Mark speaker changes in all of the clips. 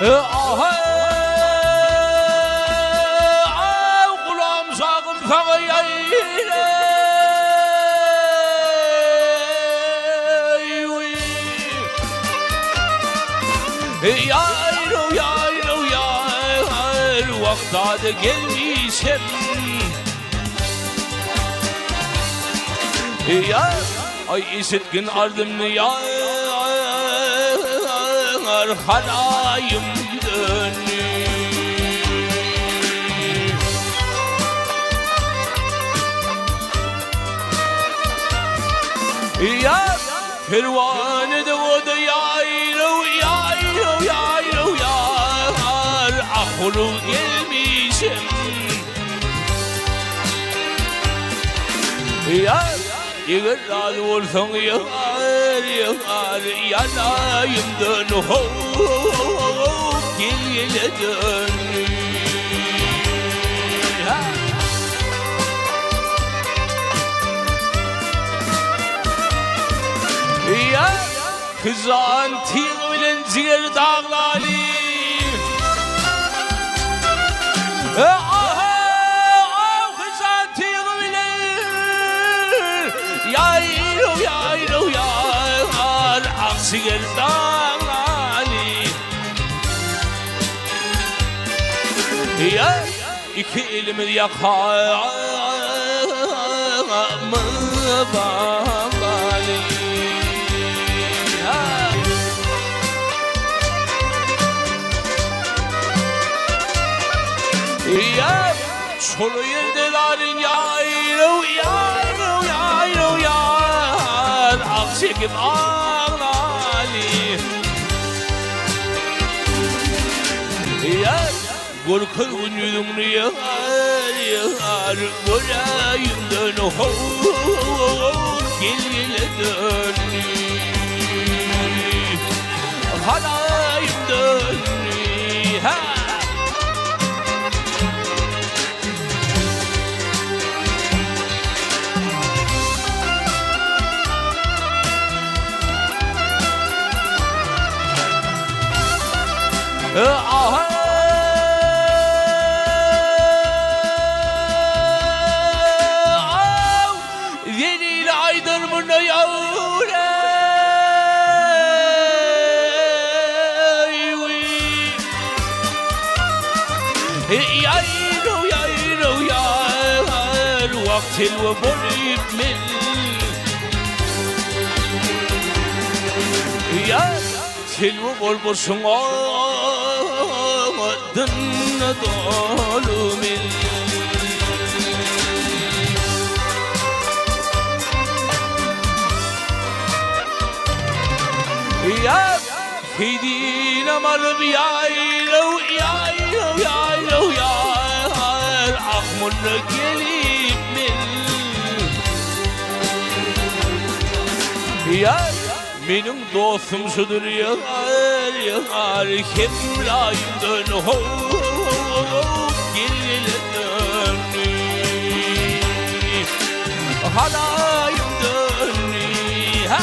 Speaker 1: Aw gulam şagym saňa ýaýraý. Ýaýraw ýaýraw ýaýr wagtady gelmişem. Ýar aý eşitgin arzymny ýar halaýym döndi. Ýar perwana de oda ýaýraw ýaýraw ýaýraw ýar ahuly gelmişem. Ýar, eger razy bolsaň ýar, ýar, ýanaýymdan ho-o-o, gel ýele dön. Ýar, hyzan tygy bilen jiger daglaly. Iki elimiz ýakamyz baglaly. Ýar, şol ýerde zalyn ýaýraw, ýaýraw, ýaýraw, ýar, ah çekip aglaly. Ýar, görkez gün ýüzüňni ýar, ýar, göräýimden ho-o-o, gel ýele dön. Halaýym dön, ha! Zelil aýdyr munda ýaure. Ýaýraw ýaýraw ýar wagt telbe bolup men. Ýar telbe bolmuşyň dynna dolu men. Ýar Seýdinem alyp ýaýraw, ýaýraw, ýaýraw, ýar, Ah munda gelip men. Ýar, meniň dostum şudur ýar, ýar, Hemraýymdan ho-o-o, gel ýele dön. Halaýym dön, ha!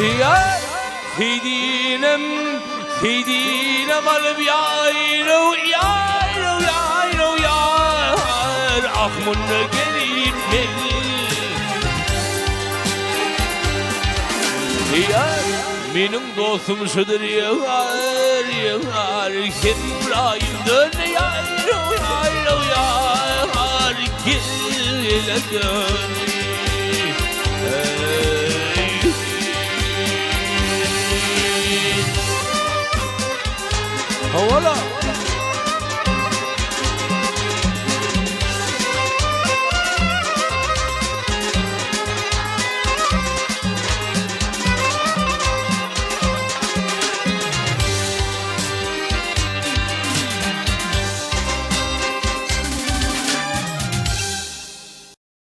Speaker 1: Ýar Seýdinem, Seýdinem alyp ýaýraw, ýaýraw, ýaýraw, ýar, ah munda gelip men. Ýar, meniň dostum şudur ýar, ýar, hemraýym dön, ýaýraw, ýaýraw, ýar, gel, dön.